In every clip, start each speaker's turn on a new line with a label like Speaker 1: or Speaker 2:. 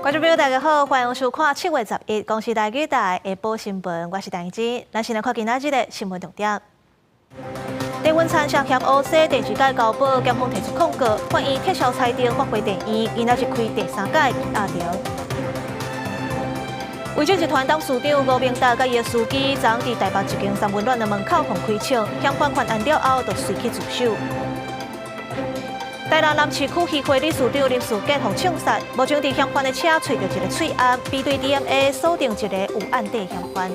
Speaker 1: 觀眾朋友，大家好，歡迎收看7月11公視台語台下晡新聞，我是陳靜。咱先來看今仔日的新聞重點。鄭文燦涉嫌烏洗第二屆交保，檢方提出控告，法院撤銷裁定，發回地院，今仔日開第三屆羈押庭。維正集團董事長吳明達佮伊的司機，昨佇台北一間三溫暖的門口予開槍，嫌犯犯案了後，就隨去自首。台南南市區漁會理事長林士傑予槍殺，目前佇嫌犯的車揣著一个喙罨，比對 DNA 鎖定一個有案底嫌犯。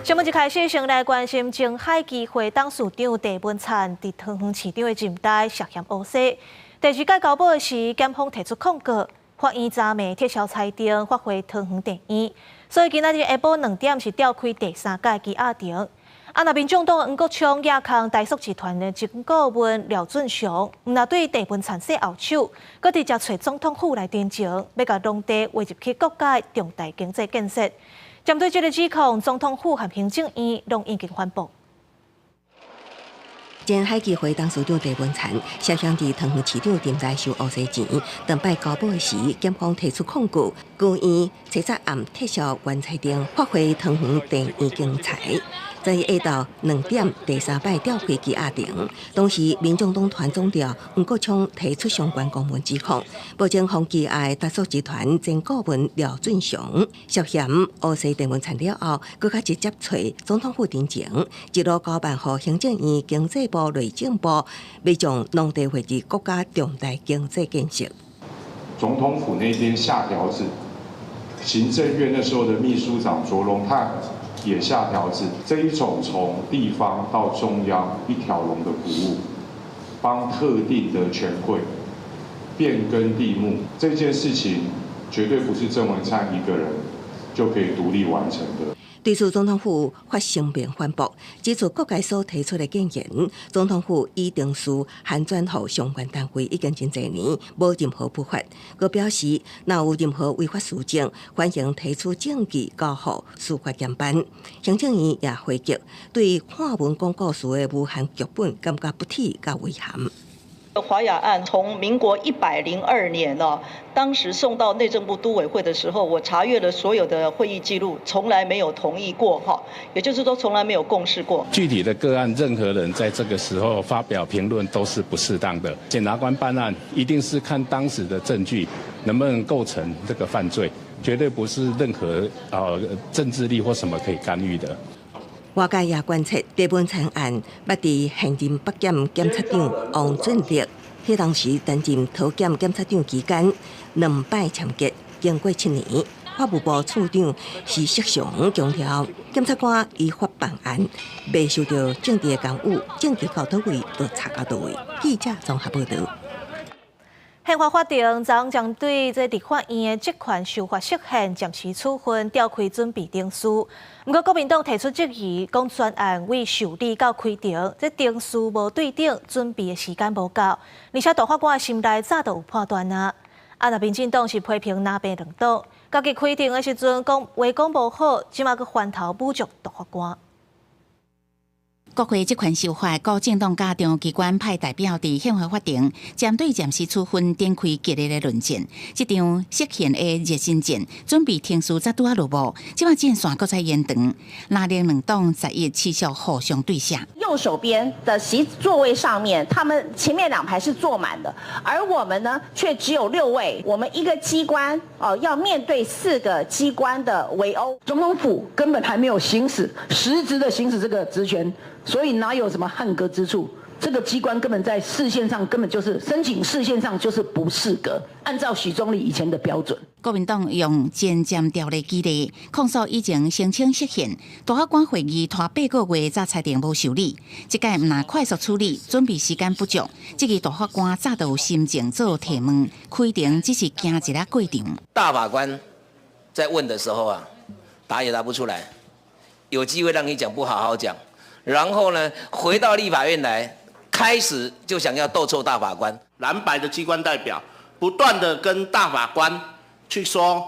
Speaker 1: 新聞一開始，先來關心前海基會董事長鄭文燦佇桃園市長的任內涉嫌烏洗。第二屆交保的時，檢方提出控告，法院昨暝撤銷裁定，發回桃園地院。所以今仔日下晡2點是調開第三屆羈押庭。啊，若民眾黨黃國昌攑控台塑集團的前顧問廖俊雄，毋但對鄭文燦洗後手，閣直接揣總統府來陳情，欲共農地劃入去國家重大經濟建設。針對這个指控，總統府和行政院攏已經反駁。
Speaker 2: 前海基會董事長鄭文燦涉嫌佇桃園市長任內收烏洗錢，當擺交保的時，檢方提出控告，高院昨暗撤銷原裁定，發回桃園地院偵查。昨日下晝2點，第三擺調開羈押庭，當時民眾黨團總召黃國昌提出相關公文指控，目前予羈押的台塑集團前顧問廖俊雄涉嫌烏洗鄭文燦了後，閣較直接揣總統府陳情，一路交辦予行政院經濟部、內政部，欲將農地劃入國家重大經濟建設。
Speaker 3: 總統府那邊下條子，行政院那時候的秘書長卓榮泰也下條子，這一種從地方到中央一條龍的服務，幫特定的權貴變更地目，這件事情絕對不是鄭文燦一個人就可以獨立完成的。
Speaker 2: 對此，總統府發聲明反駁，指出各界所提出的建言，總統府已程序函轉予相關單位已經真濟年，無任何不法。閣表示，若有任何違法事證，歡迎提出證據交予司法檢辦。行政院也回擊，對看文講故事的無限劇本感覺不體佮遺憾。
Speaker 4: 華雅案從民國102年呢，當時送到內政部都委會的時候，我查閱了所有的會議記錄，從來沒有同意過哈，也就是說從來沒有共識過。
Speaker 5: 具體的個案，任何人在這個時候發表評論都是不適當的。檢察官辦案一定是看當時的證據能不能構成這個犯罪，絕對不是任何政治力或什麼可以干預的。
Speaker 2: 外界也觀察鄭文燦案，捌佇現任北檢檢察長王俊力，彼當時擔任桃檢檢察長期間，兩擺簽結，經過7年，法務部次長施錫祥強調，檢察官依法辦案，袂受著政治的干預，證據到佗位就查到佗位。記者綜合報導。
Speaker 1: 憲法法庭昨針對這立法院的職權修法釋憲暫時處分調開準備程序，毋過國民黨提出質疑，講專案為受理到開庭，這程序無對等，準備的時間無夠，而且大法官的心內早就有判斷啊。啊，若民進黨是批評藍白兩黨，家己開庭的時陣講話講無好，這馬閣翻頭侮辱大法官。
Speaker 6: 國會職權修法，各政黨佮中央機關派代表佇憲法法庭，針對暫時處分展開激烈的論戰。這場釋憲的熱身戰，準備程序才拄仔落幕，這馬戰線閣再延長。藍綠兩黨11持續互相對射。
Speaker 7: 右手邊的席座位上面，他們前面兩排是坐滿的，而我們呢，卻只有六位。我們一個機關哦，要面對四個機關的圍毆。
Speaker 8: 總統府根本還沒有行使實質的行使這個職權。所以哪有什麼扞格之處？這個機關根本在釋憲上根本就是申請釋憲上就是不適格。按照許宗力以前的標準，
Speaker 6: 國民黨用前瞻條例舉例控訴以前申請釋憲，大法官會議拖8個月才裁定無受理。這屆毋但快速處理，準備時間不足。這個大法官早就有心情做提問，開庭只是驚一個過程。
Speaker 9: 大法官在問的時候啊，答也答不出來，有機會讓你講不好好講。然後呢，回到立法院來，開始就想要鬥臭大法官。
Speaker 10: 藍白的機關代表不斷的跟大法官去說，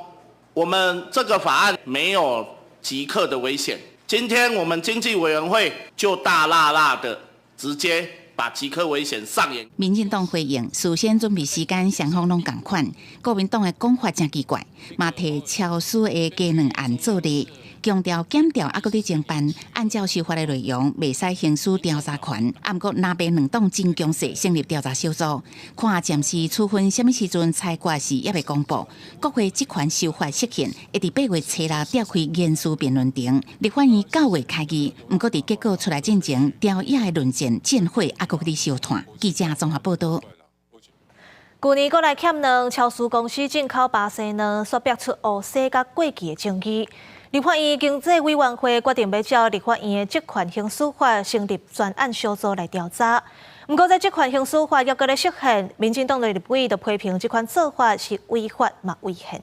Speaker 10: 我們這個法案沒有即刻的危險。今天我們經濟委員會就大剌剌的直接把把吉科危險上演。
Speaker 6: 民進黨回應，事先準備時間雙方攏仝款。國民黨的講法誠奇怪，嘛提超市的雞卵案做例，強調檢調猶閣佇偵辦，按照修法的內容，袂使行使調查權。毋過藍白兩黨真強勢成立調查小組，看暫時處分啥物時陣裁決是猶未公布。國會職權修法釋憲，會佇8月初六召開言詞辯論庭，立法院9月開議。毋過佇結果出來進前，朝野的論戰戰火猶閣佇燒炭。記者綜合報道。
Speaker 1: 舊年閣來欠卵，超市公司進口巴西卵，煞爆出烏洗佮過期的爭議。立法院經濟委員會決定欲照立法院的職權行使法成立專案小組來調查。毋過，這職權行使法猶閣咧釋憲，民進黨的立委就批評這款做法是違法嘛違憲。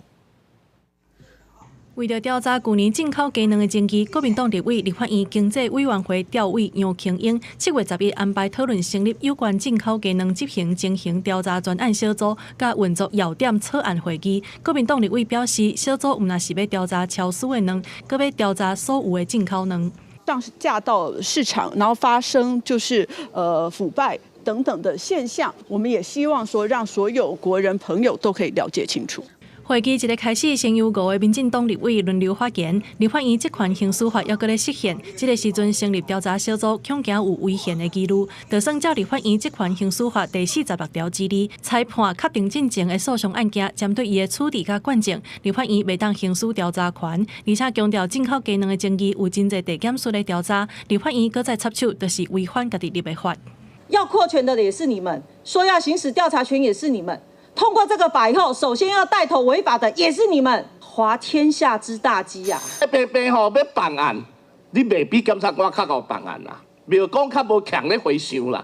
Speaker 11: 為著調查舊年進口雞卵的爭議，國民黨立委立法院經濟委員會調委楊瓊英7月11安排討論成立有關進口雞卵執行情形調查專案小組，佮運作要點草案會議。國民黨立委表示，小組毋但是欲調查超市的卵，閣欲調查所有的進口卵。
Speaker 12: 上架到市場，然後發生就是腐敗等等的現象，我們也希望說讓所有國人朋友都可以了解清楚。
Speaker 11: 會議一个開始，先由五个民進黨立委輪流發言。立法院職權行使法猶閣咧釋憲，這个時陣成立調查小組，恐驚有違憲的疑慮。就算照立法院職權行使法第46條之2，裁判確定進前的訴訟案件，針對伊的處置佮舉證，立法院袂當行使調查權。而且強調進口雞卵的爭議有真濟地檢署咧調查，立法院閣再插手，就是違反家己立的法。
Speaker 13: 要擴權的也是你們，說要行使調查權也是你們。通過這個法以後，首先要帶頭違法的也是你們，滑天下之大稽呀！
Speaker 10: 白白吼欲辦案，你袂比檢察官較𠢕辦案啦，袂講較無強咧回想啦。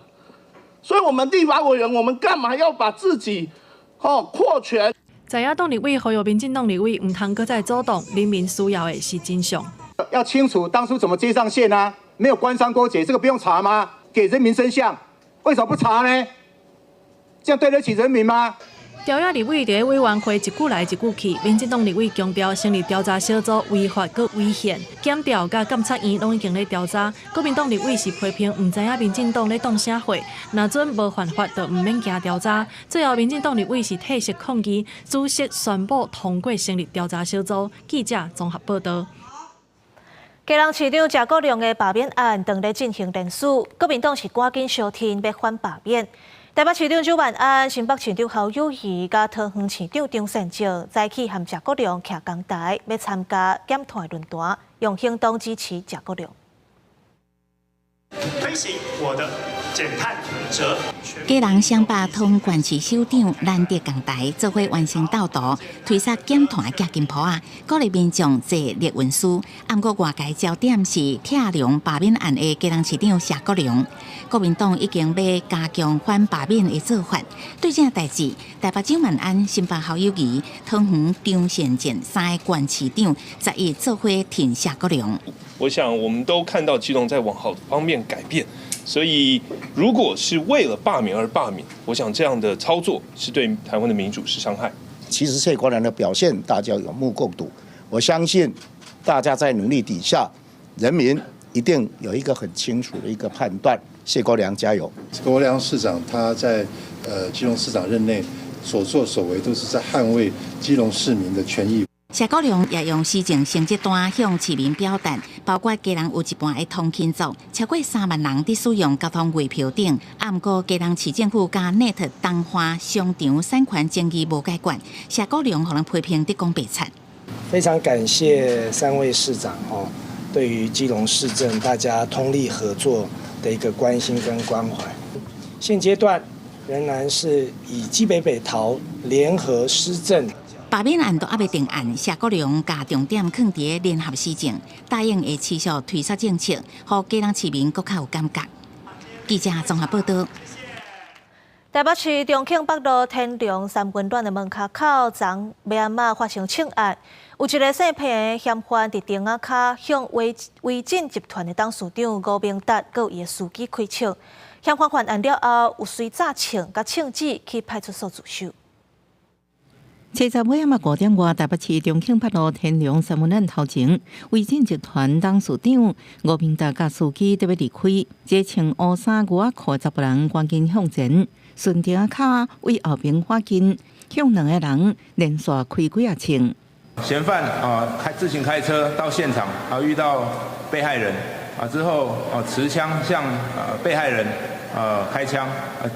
Speaker 10: 所以，我們立法委員，我們幹嘛要把自己吼擴權？
Speaker 11: 在野黨立委呼籲民進黨立委毋通閣再阻擋，人民需要的是真相。
Speaker 14: 要清楚當初怎麼接上線啊？沒有官商勾結，這個不用查嗎？給人民真相，為什麼不查呢？這樣對得起人民嗎？
Speaker 11: 朝野立委佇委員會一句來一句去，民進黨立委強調成立調查小組違法閣違憲，檢調佮監察院攏已經咧調查。國民黨立委是批評毋知影民進黨咧擋啥火，若準無犯法就毋免驚調查。最後，民進黨立委是退席抗議，主席宣布通過成立調查小組。記者綜合報道。
Speaker 1: 基隆市長謝國樑的罷免案正咧進行連署，國民黨是趕緊相挺欲反罷免。台北市長蔣萬安、新北市長侯友宜、佮桃園市長張善政早起和謝國樑徛仝台，欲參加減碳論壇，用行動支持謝國樑。
Speaker 15: 推行我的減碳則。
Speaker 6: 基隆雙北通縣市首長難得仝台，做伙完成鬥圖，推捒減碳的金鋪仔，鼓勵民眾坐綠運輸。毋過外界焦點是拆梁罷免案的基隆市長謝國樑。國民黨已經欲加強反罷免的做法。對這代誌，台北蔣萬安、新北侯友宜、桃園張善政三个縣市長11做伙挺謝國樑。
Speaker 16: 我想，我們都看到基隆在往好方面改變，所以如果是為了罷免而罷免，我想這樣的操作是對台灣的民主是傷害。
Speaker 17: 其實謝國樑的表現，大家有目共睹。我相信大家在努力底下，人民一定有一個很清楚的一個判斷。謝國樑加油！
Speaker 18: 國樑市長他在基隆市長任內所作所為，都是在捍衛基隆市民的權益。
Speaker 6: 謝國樑也用施政成績單向市民表達，包括基隆有一半的通勤族，超過3萬人佇使用交通月票頂。毋過基隆市政府佮 NET 東華商場產權爭議無解決，謝國樑予人批評佇講白賊。
Speaker 19: 非常感謝三位市長哦，對於基隆市政大家通力合作的一個關心跟關懷。現階段仍然是以基北北桃聯合施政。
Speaker 6: 罷免案都猶未定案，謝國樑共重點囥佇聯合施政，答應會持續推捒政策，予基隆市民閣較有感覺。記者綜合報道。
Speaker 1: 台北市重慶北路天龍三溫暖的門跤口，昨暝暗仔發生槍案，有一個姓彭的嫌犯佇燈仔跤向維維進集團的董事長吳明達佮伊的司機開槍，嫌犯犯案了後，有隨紮槍佮槍支去派出所自首。
Speaker 20: 七十尾仔5點外，台北市中慶北路天龍三溫暖頭前，維珍集團董事長吳明達佮司機佇欲離開，一个穿烏衫牛仔褲的查埔人趕緊向前，順著仔跤對後爿倚近，向兩个人連續開幾仔槍。
Speaker 21: 嫌犯啊，自行開車到現場啊，遇到被害人啊之後啊，持槍向被害人開槍啊，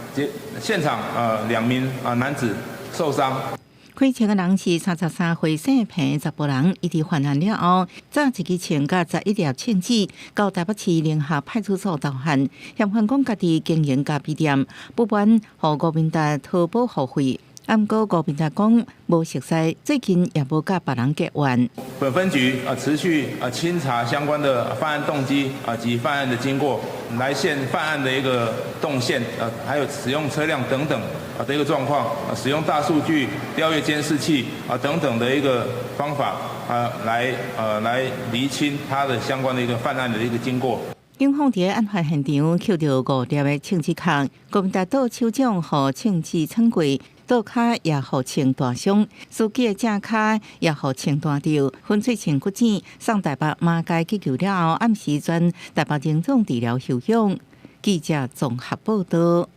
Speaker 21: 現場2名啊男子受傷。
Speaker 20: 開槍的人是33歲姓彭的查埔人，伊佇犯案了後，紮一支槍佮11粒槍子，到台北市聯合派出所投案。嫌犯講家己經營咖啡店，不滿予吳明達偷保護費。毋過吳明達講無熟似，最近也無佮別人結怨。
Speaker 21: 本分局啊持續啊清查相關的犯案動機啊及犯案的經過，來線犯案的一個動線啊，還有使用車輛等等啊的一個狀況，使用大數據調閱監視器啊等等的一個方法啊，來釐清他的相關的一個犯案的一個經過。
Speaker 20: 警方佇案發現場抾著5粒的槍支殼，吳明達倒手掌予槍支穿過，倒跤也予槍彈傷，司機的正跤也予槍彈著，粉碎性骨折，送台北馬偕急救了後，暗時轉台北榮總治療休養。記者綜合報道。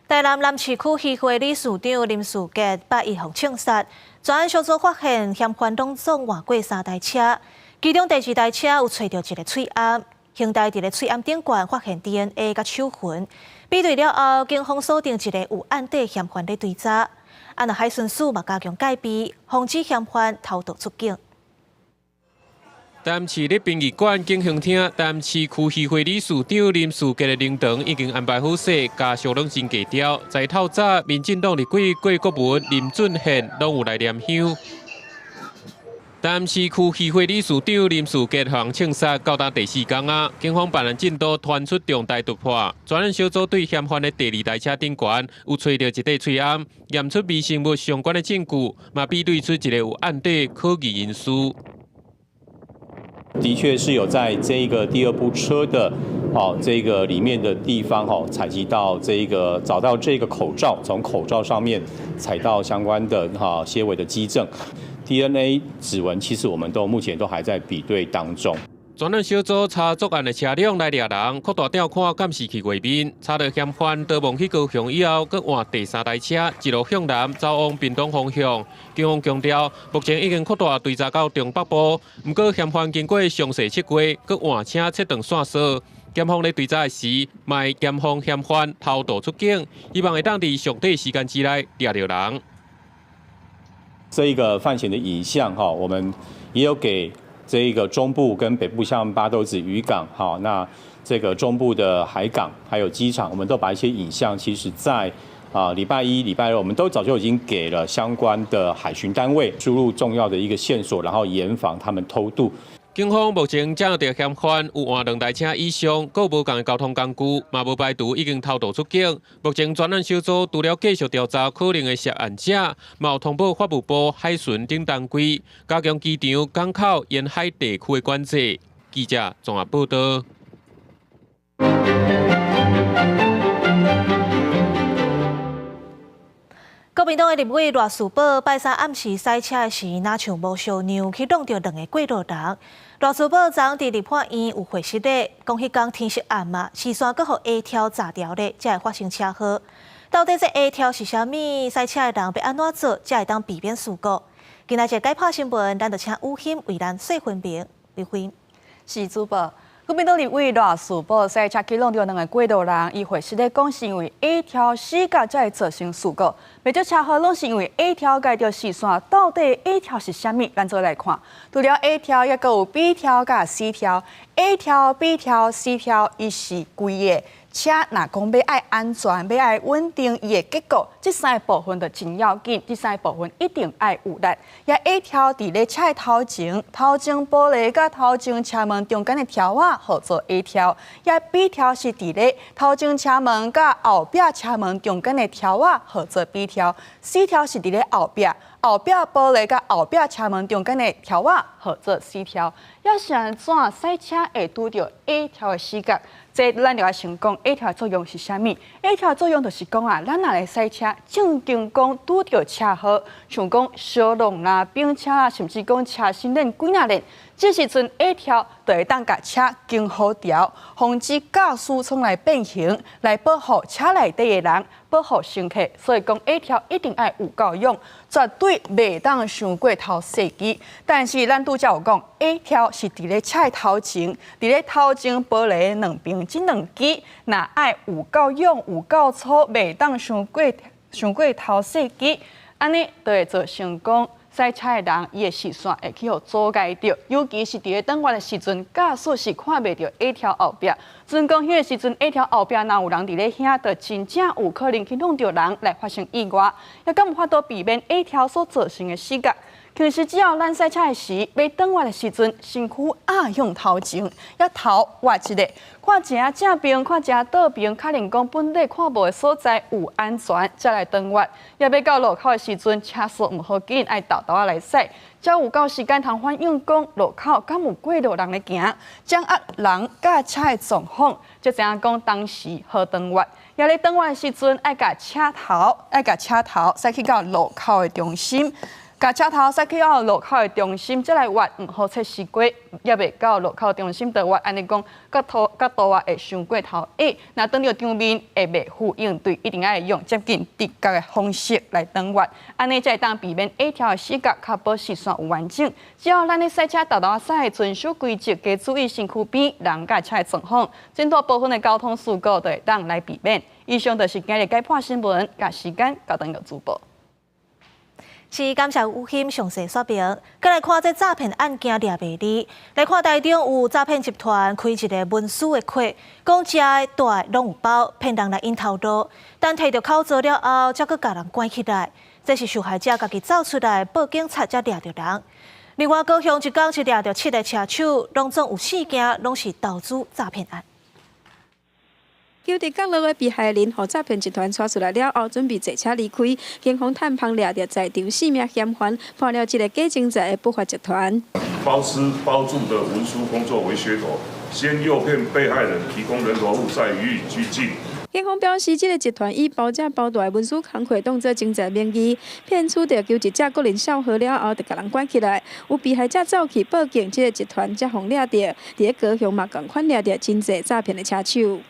Speaker 1: 台南南市區漁會理事長林士傑拜一予槍殺，專案小組發現嫌犯攏總換過3台車，其中第二台車有揣著一个喙罨，刑事佇咧喙罨頂懸發現 DNA 佮手痕，比對了後，警方鎖定一个有案底嫌犯咧追查。啊，若海巡署嘛加強戒備，防止嫌犯偷渡出境。
Speaker 22: 台南市立殯儀館景興廳，台南市區漁會理事長林士傑的靈堂已經安排好勢，家屬攏真低調。在透早，民進黨立委郭國文、林俊憲攏有來念香。台南市區漁會理事長林士傑予人槍殺，到今第四工啊！警方辦案進度傳出重大突破，專案小組對嫌犯的第二台車頂懸有揣著一塊喙罨，驗出微生物相關的證據，嘛比對出一个有案底可疑人士。
Speaker 23: 的確是有在這個第二部車的哦，這個裡面的地方哦，採集到這個找到這個口罩，從口罩上面採到相關的哈些微的跡證。DNA 指紋其實我們都目前都還在比對當中。
Speaker 22: 專案小組查作案的車輛來掠人，擴大調看監視器畫面，查著嫌犯逃亡去高雄以後，閣換第三台車一路向南走往屏東方向。警方強調，目前已經擴大追查到中北部，毋過嫌犯經過詳細設計，閣換車切斷線索。檢方咧追查的時，嘛會嚴防嫌犯偷渡出境，希望會當佇上短時間之內掠著人。
Speaker 23: 這一個犯嫌的影像，哈，我們也有給這一個中部跟北部，像八斗子漁港，哈，那這個中部的海港還有機場，我們都把一些影像，其實在啊禮拜一、禮拜二，我們都早就已經給了相關的海巡單位輸入重要的一個線索，然後嚴防他們偷渡。
Speaker 22: 警方目前掌握著嫌犯有換兩台車以上，閣無仝的交通工具，嘛無排除已經偷渡出境。目前專案小組除了繼續調查可能的涉案者，嘛有通報法務部海巡等單位，加強機場、港口沿海地區的管制。記者綜合報道。
Speaker 1: 國民黨的立委賴士葆拜三暗時駛車的時，若像無相讓去挵著兩个過路人。賴士葆昨昏佇立法院有回釋咧，講彼工天色暗嘛，視線閣予下條閘牢咧，才會發生車禍。到底這下條是啥物？駛車的人欲按怎做，才會當避免事故？今仔日解剖新聞，咱就請雨欣為咱細分明。雨欣，
Speaker 24: 是主播。國民黨立委賴士葆駛車去挵著兩个過路人，伊回釋咧講是因為下條死角才會造成事故，袂少車禍攏是因為下條蓋著視線，到底下條是啥物？咱做來看，除了下條，猶閣有 B 條佮 C 條，A 條、B 條、C 條，伊是規个車若講欲愛安全，欲愛穩定伊的結構，這三个部分就真要緊，這三个部分一定愛有力。遐 A 條佇咧車的頭前，頭前玻璃佮頭前車門中間的條仔號做 A 條；遐 B 條是佇咧頭前車門佮後壁車門中間的條仔號做 B 條；C 條是佇咧後壁，後壁玻璃佮後壁車門中間的條仔號做 C 條。猶是按怎駛車會拄著 A 條的死角？這咱就愛先講 A 條的作用是啥物？A 條的作用就是講啊，咱若來駛車，正經講拄著車禍，像講小龍啦、冰車啦，甚至講車身鏈幾若鏈，這時陣 A 條就會當共車警號調，防止駕駛艙來變形，來保護車內底的人，保護乘客。所以講 A 條一定愛有夠勇，絕對袂當傷過頭細枝。但是咱拄才有講，A 條是佇咧車的頭前，佇咧頭前玻璃兩邊。這兩支若愛有夠勇、有夠粗，袂當傷過頭細枝，按呢就會造成講駛車的人伊的視線會去予阻礙著，尤其是佇咧轉彎的時陣，駕駛是看袂著 A 條後壁。陣講彼个時陣 A 條後壁若有人佇咧遐，就真正有可能去挵著人來發生意外，也敢有法度避免 A 條所造成的死角。其實只要咱駛車的時，欲轉彎的時陣，身軀壓向頭前，抑頭倚一下，看一下正邊，看一下倒邊，確認講本底看無的所在有安全，才來轉彎。也欲到路口的時陣，車速毋好緊，愛沓沓仔來駛，才有夠時間通反應講路口敢有過路人咧行，掌握人佮車的狀況，才知影講當時好轉彎。也咧轉彎的時陣，愛共車頭駛去到路口的中心。共車頭駛去到路口的中心，才來彎，毋好切時過，猶未到路口中心就彎，按呢講，角度啊會傷過頭矮，若轉著場面會袂赴應對，一定愛用接近直角的方式來轉彎，按呢才會當避免 A 條的死角，確保視線有完整。只要咱咧駛車沓沓仔駛，遵守規則，加注意身軀邊人佮車的狀況，真大部分的交通事故就會當來避免。以上就是今日解破新聞，共時間交轉予主播。
Speaker 1: 是感謝吳欣詳細說明。閣來看這詐騙案件掠袂離，來看台中有詐騙集團開一个文書的課，講食的住的攏有包，騙人來𪜶頭路。但提著口座了後，才閣共人關起來。這是受害者家己走出來報警察，才掠著人。另外，高雄一工是掠著七个車手，攏總有四件攏是投資詐騙案。
Speaker 2: 求佇角落的被害人，予詐騙集團帶出來了後，準備坐車離開。警方探訪掠著在場四名嫌犯，破了一个假錢財的不法集團。
Speaker 3: 包吃包住的文書工作為噱頭，先誘騙被害人提供人頭戶，再予以拘禁。
Speaker 2: 警方表示，這个集團以包食包住的文書工課當做錢財名義，騙取著求職者個人數號了後，就共人關起來。有被害者走去報警，這个集團才予掠著。佇咧高雄嘛，仝款掠著真濟詐騙的車手。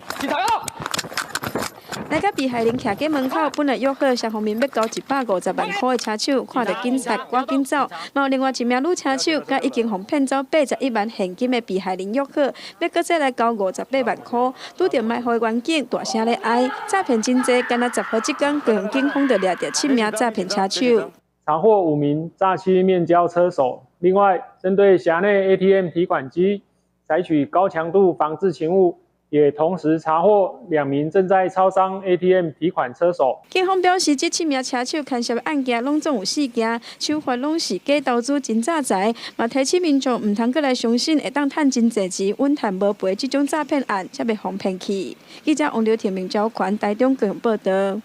Speaker 2: 來共被害人徛佇門口，本來約好雙方面欲交150萬箍的車手，看著警察趕緊走。嘛有另外一名女車手，佮已經予騙走81萬現金的被害人約好，欲閣再來交58萬箍。拄著埋伏的員警大聲咧哀，詐騙真濟，干焦10號這工，高雄警方就掠著七名詐騙車手，
Speaker 4: 查獲5名詐欺面交車手。另外，針對轄內 ATM 提款機，採取高強度防制勤務。也同時查獲2名正在超商 ATM 提款車手。
Speaker 2: 警方表示，這七名車手牽涉的案件攏總有四件，手法攏是假投資真詐財，嘛提醒民眾毋通閣來相信會當趁真濟錢、穩趁無賠這種詐騙案，才袂予騙去。記者王劉庭明、趙權台中高雄報導。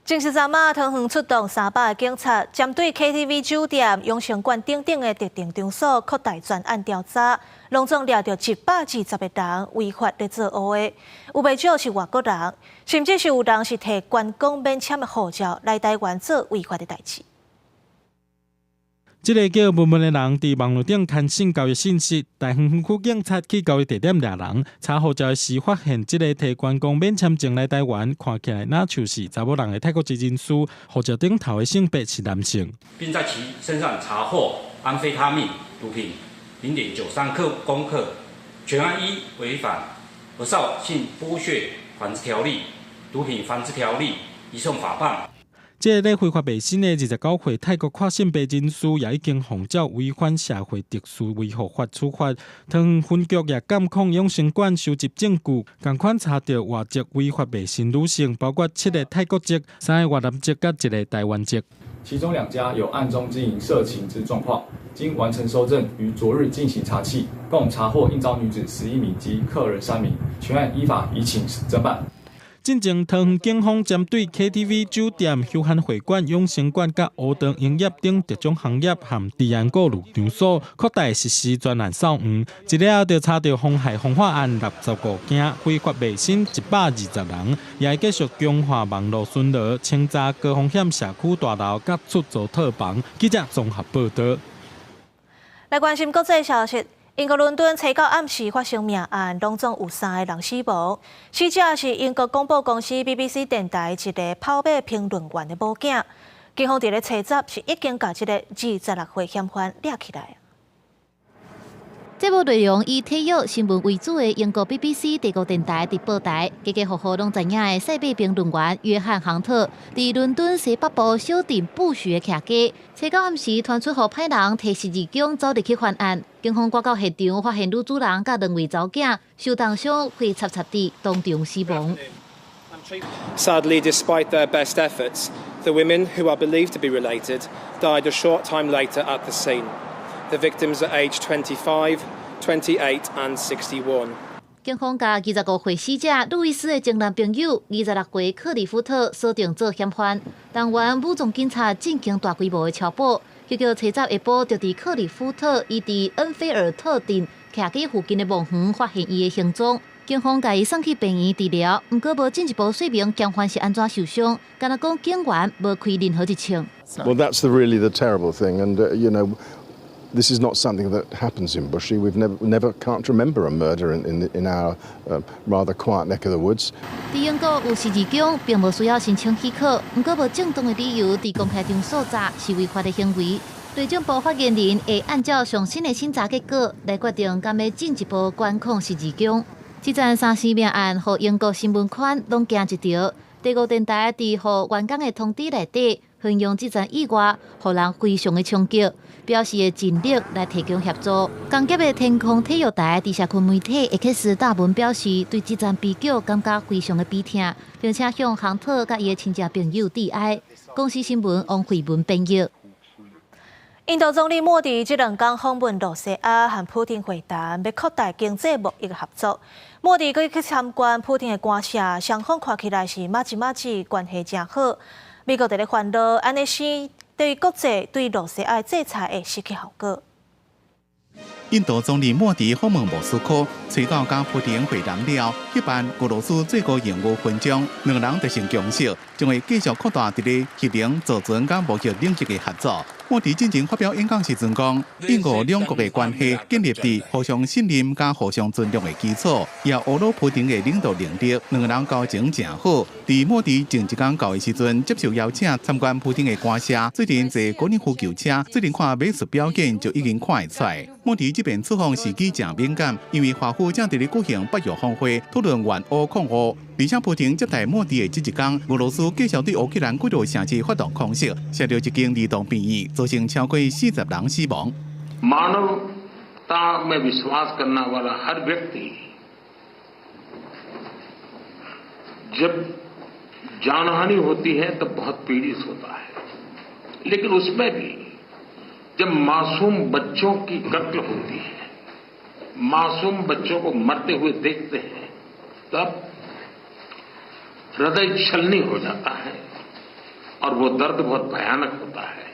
Speaker 1: 證實昨暝桃園出動300个警察，針對 KTV 酒店、養生館等等的特定場所擴大專案調查，攏總掠著120個人違法咧做烏的，有袂少是外國人，甚至是有人是提觀光免簽的護照來台灣做違法的代誌。
Speaker 5: 這个叫文文的人佇網路頂刊性交易信息，大園分區警察去交易地點掠人，查護照時發現這个提觀光免簽證來台灣，看起來若像是查某人的泰國籍人士，護照頂頭的性別是男性，
Speaker 25: 並在其身上查獲安非他命毒品0.93克公克，全案依違反兒少性剝削防治條例、毒品防治條例移送法辦。
Speaker 5: 這个咧非法賣身的29歲泰國跨性別人士，也已經予照違反社會秩序維護法處罰。桃園分局也監控養生館收集證據，仝款查著外籍違法賣身女性，包括7个泰國籍、3個越南籍佮1個台灣籍。
Speaker 26: 其中2家有暗中經營色情之狀況，經完成搜證，於昨日進行查緝，共查獲應召女子11名及客人3名，全案依法移請偵辦。
Speaker 5: 進前桃園警方針對 KTV、酒店、休閒會館、養生館佮烏當營業等特種行業和治安顧慮場所，擴大實施專案掃黃。一了就查著妨害風化案65件，非法賣身120人，也會繼續強化網路巡邏，清查高風險社區大樓佮出租套房。記者綜合報導。
Speaker 1: 來關心國際消息。英國倫敦初九暗時發生命案，攏總有三个人死亡。死者是英國廣播公司 BBC 電台一个跑馬評論員的某囝。警方佇咧初十是已經共這个26歲嫌犯掠起來。
Speaker 6: 節目內容以體育新聞為主的英國 BBC 第五電台直播台，家家戶戶攏知影的賽馬評論員約翰杭特，佇倫敦西北部小鎮布許的徛家，初九暗時傳出予歹人提十字弓走入去犯案，警方趕到現場發現女主人佮兩位查某囝受重傷，血插插地當場死亡。
Speaker 7: Sadly, despite their best efforts, the women, who are believed to be related, died a short time later at the scene. The victims are aged 25, 28 and 61.
Speaker 6: 警方共25歲死者路易斯的前男朋友26歲克里夫特鎖定做嫌犯，動員武裝警察進行大規模的抄捕，結果初十下晡就佇克里夫特伊佇恩菲爾特鎮徛家附近的墓園發現伊的行蹤。警方共伊送去病院治療，毋過無進一步說明嫌犯是按怎受傷，干焦講警員無開任何一槍。
Speaker 8: Well, that's really the terrible thing, and this is not something that happens in Bushey. We've never, never can't remember a murder in our rather quiet neck of the woods.
Speaker 6: 佇英國有十字弓，並無需要申請許可，毋過無正當的理由佇公開場所詐是違法的行為。內政部發言人會按照上新的審查結果來決定，敢欲進一步管控十字弓。這樁三屍命案，予英國新聞圈攏驚一趒。第五電台佇予員工的通知內底，形容這樁意外，予人非常的衝擊，表示會盡力來提供協助。同業的天空體育台佇社群媒體 X 貼文表示，對這樁悲劇感覺非常的悲痛，並且向杭特佮伊的親戚朋友致哀。公視新聞王慧文編譯。
Speaker 1: 印度總理莫迪這兩工訪問露西亞，和普丁會談，欲擴大經濟貿易合作。莫迪閣去參觀普丁的官舍，雙方看起來是麻吉麻吉，關係誠好。美國佇咧煩惱，按呢是對國際對露西亞的制裁會失去效果。
Speaker 9: 印度總理莫迪訪問莫斯科，初九佮普丁會談了，協頒俄羅斯最高榮譽勳章，兩人達成共識，將會繼續擴大佇咧核能、造船佮貿易領域的合作。莫迪進前發表演講時陣講，印俄兩國的關係建立佇互相信任佮互相尊重的基礎，也呵咾普丁的領導能力，兩个人交情誠好。佇莫迪前一工到的時陣，接受邀請參觀普丁的官舍，最近坐高爾夫球車，最近看馬術表演就已經看會出來。莫迪這遍出訪時機誠敏感，因為華府正佇咧舉行北約峰會，討論援烏抗俄。而且普丁接待莫迪的這一工，俄羅斯繼續對烏克蘭幾座城市發動空襲，射著一間兒童病院，造成超過40人死亡。
Speaker 10: मानवता में विश्वास करने वाला हर व्यक्ति जब जानहानि होती है तब बहुत पीड़ित होता है, लेकिन उसमें भी जब मासूम बच्चों की कत्ल होती है, मासूम बच्चों को मरते हुए देखते हैं, तब हृदय छलनी हो जाता है और वो दर्द बहुत भयानक होता है。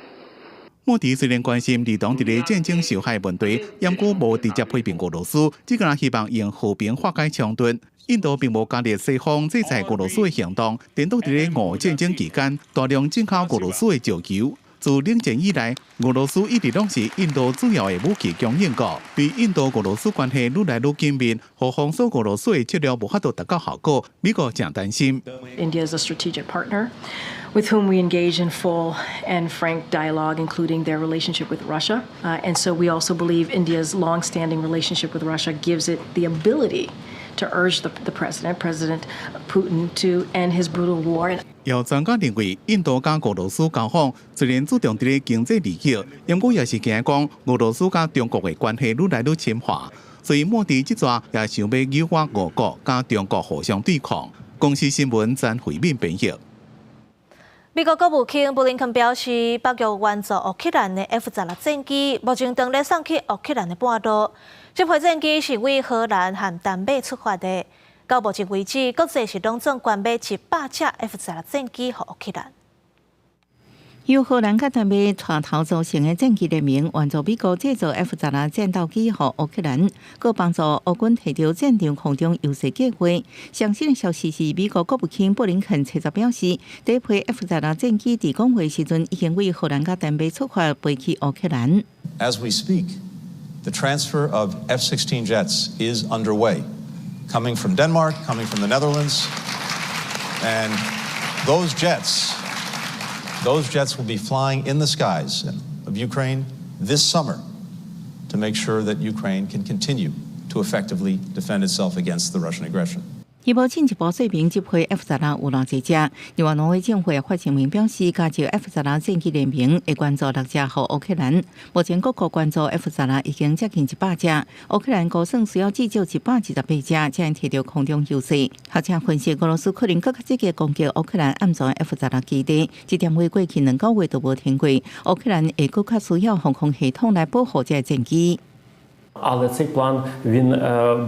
Speaker 9: 莫迪雖然關心兒童佇咧戰爭受害問題，毋過無直接批評俄羅斯，只敢希望用和平化解衝突。印度並無加入西方制裁俄羅斯的行動，顛倒佇咧俄戰爭期間大量進口俄羅斯的石油。自冷戰以來，俄羅斯一直攏是印度主要的武器供應國。對印度俄羅斯關係愈來愈緊密，予封鎖俄羅斯的策略無法度達到效果，美國誠擔心。
Speaker 12: India is a strategic partner with whom we engage in full and frank dialogue, including their relationship with Russia. And so we also believe India's long-standing relationship with Russia gives it the ability to urge the president, President Putin, to end his brutal war.
Speaker 9: 有專家認為，印度佮俄羅斯交往雖然注重佇咧經濟利益，毋過也是驚講俄羅斯佮中國的關係愈來愈深化，所以莫迪這逝也想欲誘發俄國佮中國互相對抗。公視新聞詹惠敏編譯。
Speaker 1: 美國國務卿布林肯表示，北約援助烏克蘭的 F-16戰機，目前正咧送去烏克蘭的半路。這批戰機是對荷蘭和丹麥出發的。到目前為止，國際是攏總捐買100架 F-16戰機予烏克蘭。
Speaker 20: 由荷蘭佮丹麥帶頭組成的戰機聯盟，援助美國製造 F-16戰鬥機予烏克蘭，閣幫助烏軍提著戰場空中優勢計劃。上新的消息是，美國國務卿布林肯初十表示，第一批 F-16戰機佇講話時陣已經為荷蘭佮丹麥出發飛去烏克蘭。
Speaker 11: As we speak, the transfer of F-16 jets is underway, coming from Denmark, coming from the Netherlands, and those jets will be flying in the skies of Ukraine this summer to make sure that Ukraine can continue to effectively defend itself against the Russian aggression.
Speaker 20: 伊無進一步說明這批 F-16有偌濟架。另外，挪威政府發聲明表示，加入 F-16戰機聯盟會捐助六架予烏克蘭。目前各國捐助 F-16已經接近100架，烏克蘭估算需要至少128架，才能提著空中優勢。學者分析，俄羅斯可能閣較積極攻擊烏克蘭暗藏 F-16基地，這點為過去2個月都無停過。烏克蘭會閣較需要防空系統來保護這个戰機。
Speaker 13: Але цей план він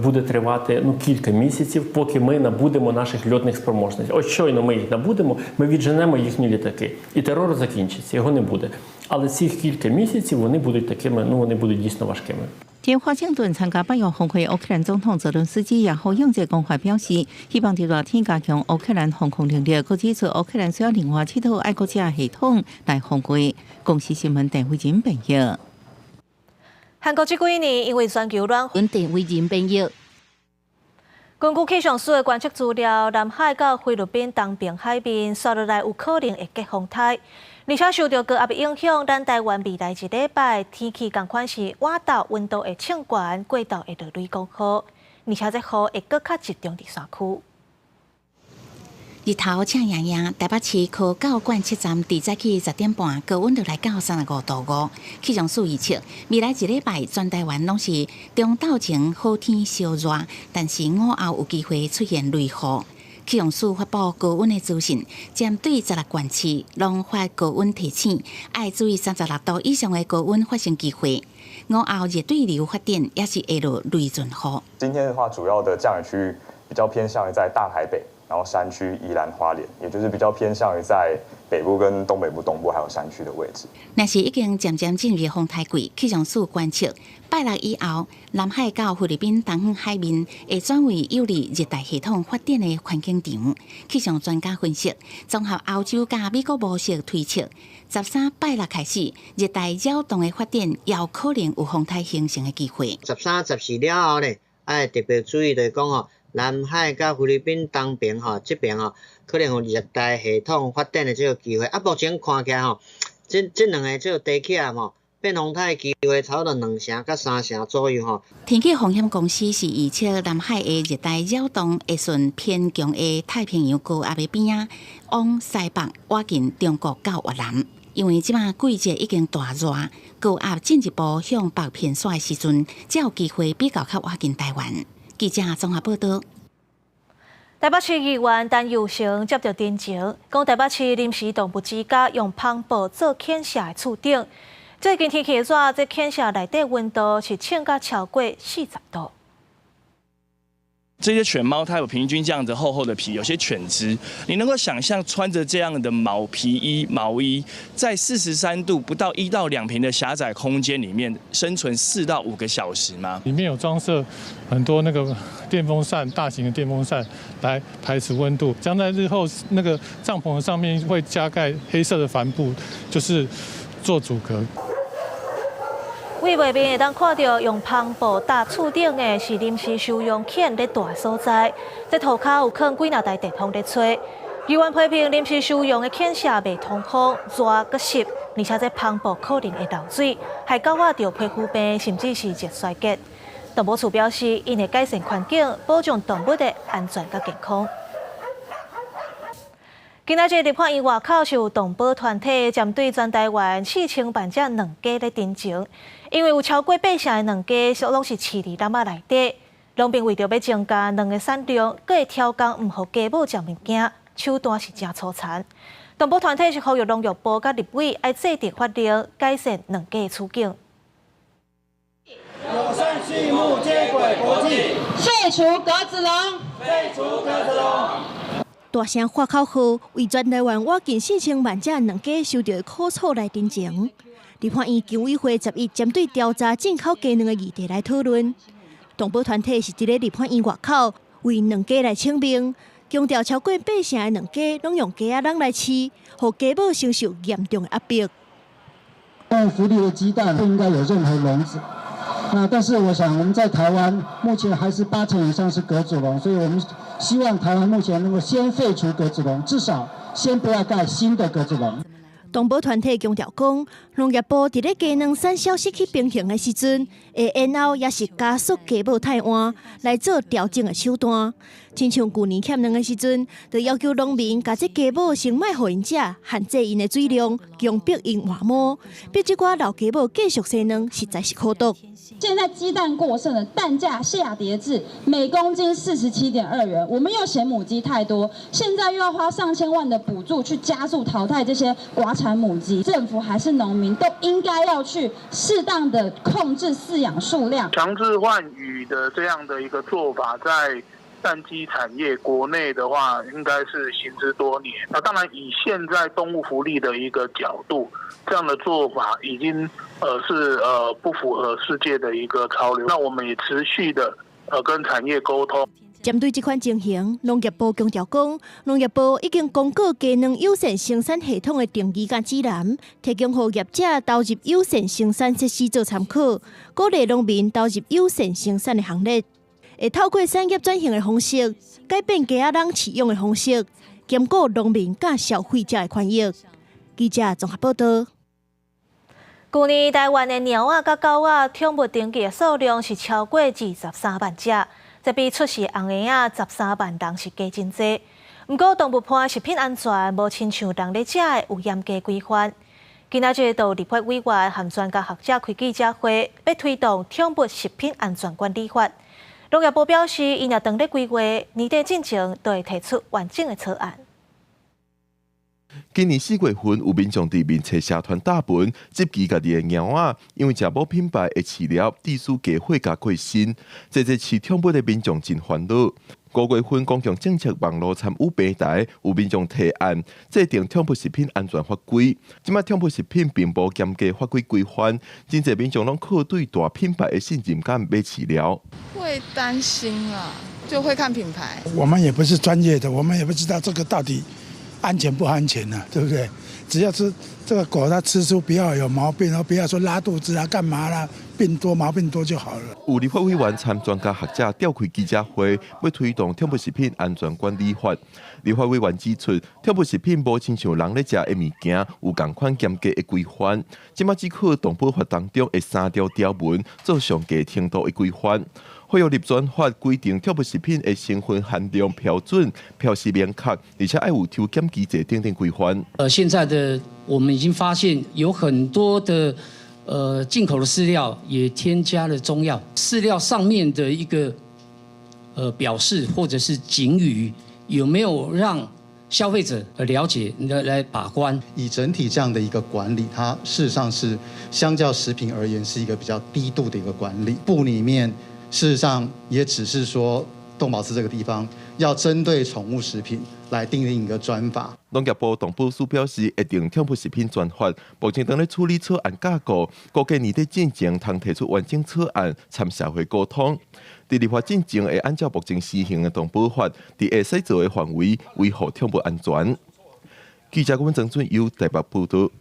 Speaker 13: буде тривати ну кілька місяців, поки ми набудемо наших льотних спроможностей. От щойно ми їх набудемо, ми відженемо їхні літаки, і терор закінчиться, його не буде. Але ці кілька місяців вони будуть такими, ну вони будуть дійсно важкими.
Speaker 20: 佇華盛頓參加北約峰會，烏克蘭總統澤倫斯基也呼應這講法，表示希望佇熱天加強烏克蘭防空能力，閣指出烏克蘭需要另外七套愛國者系統來防衛。公視新聞鄧慧仁編譯。
Speaker 1: 韓國這幾年因為全球暖
Speaker 6: 化，鄧慧仁編譯。
Speaker 1: 根據氣象署的觀測資料，南海佮菲律賓東邊海面，紲落來有可能會結風颱，而且受著高壓的影響，咱台灣未來一禮拜天氣仝款是晚晝溫度會升懸，過晝會落雷公雨，而且這雨會閣較集中佇山區。
Speaker 6: 日頭赤炎炎，台北市科教觀測站佇早起10點半，高溫就來到35.5度。氣象署預測，未來一禮拜全台灣攏是中晝前好天燒熱，但是午後有機會出現雷雨。氣象署發布高溫的資訊，針對16縣市攏發高溫提醒，愛注意36度以上的高溫發生機會。午後熱對流發展也是會落雷陣雨。
Speaker 14: 今天的話，主要的降雨區域比較偏向於在大台北。然後山區、宜蘭花蓮，也就是比較偏向於在北部跟東北部、東部還有山區的位置。
Speaker 6: 若是已經漸漸進入風颱季，氣象署觀測拜六以後，南海到菲律賓東方海面會轉為有利熱帶系統發展的環境場。氣象專家分析，綜合歐洲佮美國模式推測，13拜六開始，熱帶擾動的發展，有可能有風颱形成的機會。
Speaker 15: 13、14了後咧，愛特別注意就是講吼。南海佮菲律賓東邊吼，這邊吼可能有熱帶系統發展的這個機會。啊，目前看起來吼，這兩个這個低氣壓吼，變風颱的機會差不多兩成佮三成左右吼。
Speaker 6: 天氣風險公司是預測南海的熱帶擾動會順偏強的太平洋高壓的邊仔，往西北倚近中國到越南。因為這馬季節已經大熱，高壓進一步向北偏徙的時陣，才有機會比較較倚近台灣。記者綜合報道。
Speaker 1: 台北市議員陳佑成接著陳情，講台北市臨時動物之家用帆布做犬舍的厝頂，最近天氣熱，這犬舍內底溫度是升到超過40度。
Speaker 16: 這些犬貓它有平均這樣子厚厚的皮，有些犬隻，你能夠想象穿着這樣的毛皮衣、毛衣，在43度不到1到2坪的狹窄空間裡面生存4到5個小時嗎？
Speaker 17: 裡面有裝設很多那個電風扇，大型的電風扇來排除溫度。將在日後那個帳篷上面會加蓋黑色的帆布，就是做阻隔。
Speaker 1: 對外面會當看著用帆布搭厝頂的是臨時收容犬咧蹛的所在，這塗跤有囥幾若台電風咧吹。議員批評臨時收容的犬舍袂通風，熱閣濕，而且這帆布可能會漏水，害狗仔著皮膚病，甚至是熱衰竭。動保處表示，𪜶會改善環境，保障動物的安全佮健康。今仔日立法院外口是有動保團體針對全台灣4000萬隻卵雞咧陳情，因為有超過八成的卵雞攏是飼佇籠仔內底，農民為著欲增加卵的產量，閣會刁工毋予雞母食物件，手段是誠粗殘。動保團體是呼籲農業部佮立委愛制定法令，改善卵雞的處境。
Speaker 27: 友善畜牧接軌國際，廢除格子籠。
Speaker 18: 廢除格子籠。
Speaker 19: 大聲喊口號，為全台灣倚近4000萬隻卵雞受著的苦楚來陳情。立法院常委會11針對調查進口雞卵的議題來討論。動保團體是佇咧立法院外口為卵雞來請命，強調超過八成的卵雞攏用雞仔籠來飼，予雞母承受嚴重的壓迫。
Speaker 21: 動物福利的雞蛋不應該有任何籠子。那但是我想我們在台灣目前還是八成以上是格子籠，所以我們希望台灣目前能夠先廢除格子籠，至少先不要蓋新的格子籠。
Speaker 19: 動保團體強調講，農業部佇咧雞卵產銷失去平衡的時陣，會延後抑是加速雞母汰換來做調整的手段。親像舊年欠卵的時陣，就要求農民共這雞母先莫予𪜶食，限制𪜶的水量，強迫𪜶換母，逼這寡老雞母繼續生卵，實在是苦毒。
Speaker 22: 現在雞蛋過剩了，蛋價下跌至每公斤47.2元。我們又嫌母雞太多，現在又要花上千萬的補助去加速淘汰這些寡產母雞。政府還是農民都應該要去適當的控制飼養數量。
Speaker 23: 強制換羽的這樣的一個做法，在蛋雞產業國內的話，應該是行之多年。那當然，以現在動物福利的一個角度，這樣的做法已經是不符合世界的一個潮流。那我們也持續的跟產業溝通。
Speaker 19: 針對這款情形，農業部強調講，農業部已經公告雞卵友善生產系統的定義佮指南，提供予業者投入友善生產設施做參考，鼓勵農民投入友善生產的行列。會透過產業轉型的方式，改變雞仔籠飼養的方式，兼顧農民佮消費者的權益。記者綜合報道。
Speaker 1: 舊年台灣的貓仔佮狗仔寵物登記的數量是超過23萬隻，這比出世紅嬰仔13萬人是加真濟。毋過動物伴食品安全無親像人咧食的有嚴格規範。今仔日就立法委員和專家學者開記者會，欲推動寵物食品安全管理法。農業部表示，𪜶也當咧規劃，年底進前就會提出完整的草案。
Speaker 24: 今年4月份，有民眾佇面冊社團貼文，質疑家己的貓仔，因為食某品牌的飼料，致使雞血鉀過身，這這飼寵物的民眾真煩惱。5月份，公共政策網路參與平台有民眾提案，制定寵物食品安全法規。這擺寵物食品並無嚴格法規規範，真濟民眾攏靠對大品牌的信任感買飼料。
Speaker 27: 會擔心啊，就會看品牌。
Speaker 28: 我們也不是專業的，我們也不知道這個到底安全不安全呢，對不對？只要是這個狗，它吃出不要有毛病，不要說拉肚子啊、幹嘛啦，病多毛病多就好了。
Speaker 24: 有立法委員參專家學者召開記者會，欲推動寵物食品安全管理法。立法委員指出，寵物食品無親像人咧食的物件有仝款嚴格的規範。這擺只靠動保法當中的三條條文做上低程度的規範。法律立專法規定，寵物食品的成分含量標準、標示明確，而且愛有抽檢機制等等規範。
Speaker 29: 現在的我們已經發現有很多的進口的飼料也添加了中藥，飼料上面的一個表示或者是警語，有沒有讓消費者了解來把關？
Speaker 30: 以整體這樣的一個管理，它事實上是相較食品而言是一個比較低度的一個管理。部裡面事實上也只是說動保司這個地方要針對寵物食品來訂定一個專法。
Speaker 24: 農業部動保署表示，會定寵物食品專法，目前正咧處理草案架構，估計年底進前通提出完整草案，參社會溝通。佇立法進前會按照目前施行的動保法，佇會使做的範圍維護寵物安全。記者郭曾俊佑台北報導。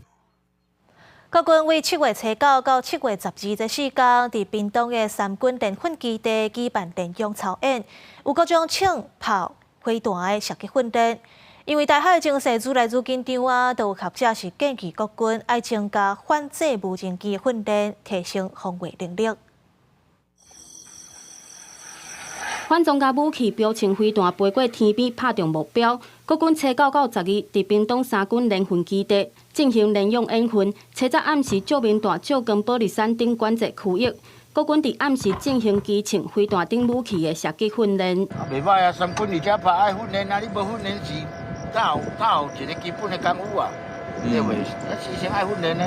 Speaker 1: 國軍為7月初9到7月12這四工，佇屏東的三軍聯訓基地舉辦聯勇操演，有各種槍炮、飛彈的射擊訓練。因為台海情勢愈來愈緊張啊，都有學者是建議國軍愛增加反制無人機訓練，提升防衛能力。
Speaker 31: 反裝甲武器標槍飛彈飛過天邊，拍中目標。國軍初9到12，佇屏東三軍聯訓基地進行聯勇演訓。初早暗時照明彈照光保利山頂管制區域。國軍佇暗時進行機槍、飛彈等武器的射擊訓練。
Speaker 32: 袂歹啊，三軍佇遮拍愛訓練啊，你無訓練是哪有一個基本的功夫啊？對袂？咱事先愛訓練呢。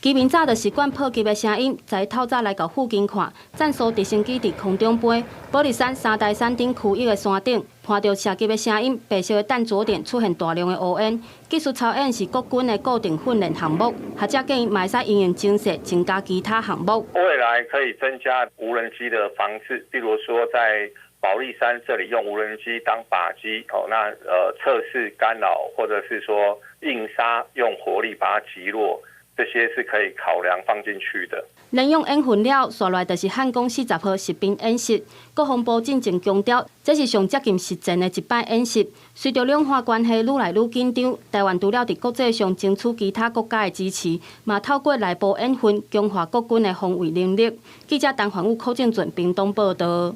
Speaker 31: 居民早就習慣炮擊的聲音，在透早來到附近看，戰術直升機佇空中飛，保力山、三台山頂區域的山頂，伴著射擊的聲音，白色的彈著點出現大量的烏煙。技術操演是國軍的固定訓練項目，學者建議嘛會使因應情勢增加其他項目。
Speaker 2: 未來可以增加無人機的防治，比如說在保力山這裡用無人機當靶機，哦，那測試干擾，或者是說硬殺用火力把它擊落。這些是可以考量放進去的。
Speaker 31: 聯勇演訓了，紲來就是漢光40號實兵演習。國防部進前強調，這是上接近實戰的一擺演習。隨著兩岸關係愈來愈緊張，台灣除了佇國際上爭取其他國家的支持，嘛透過內部演訓強化國軍的防衛能力。記者陳環宇、柯正俊屏東報導。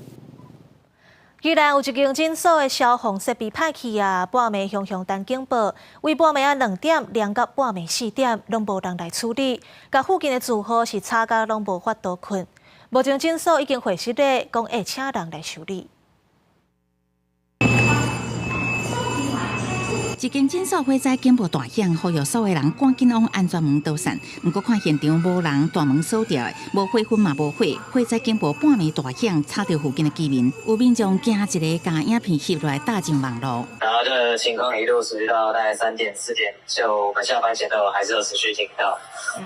Speaker 1: 宜蘭有一間診所的消防設備歹去啊，半暝雄雄彈警報，為半暝仔2點連到半暝4點，攏無人來處理，共附近的住戶是吵甲攏無法度睏。目前診所已經回實咧，講會請人來修理。
Speaker 6: 一間診所火災警報大響，呼籲所有人趕緊往安全門逃散。毋過看現場無人，大門鎖著，無火焚嘛無火。火災警報半暝大響，吵著附近的居民，有民眾驚一个，共影片翕落來搭上網路。
Speaker 3: 然後這個情況一路持續到大概3點4點，就我們下班前都還是有持續聽到，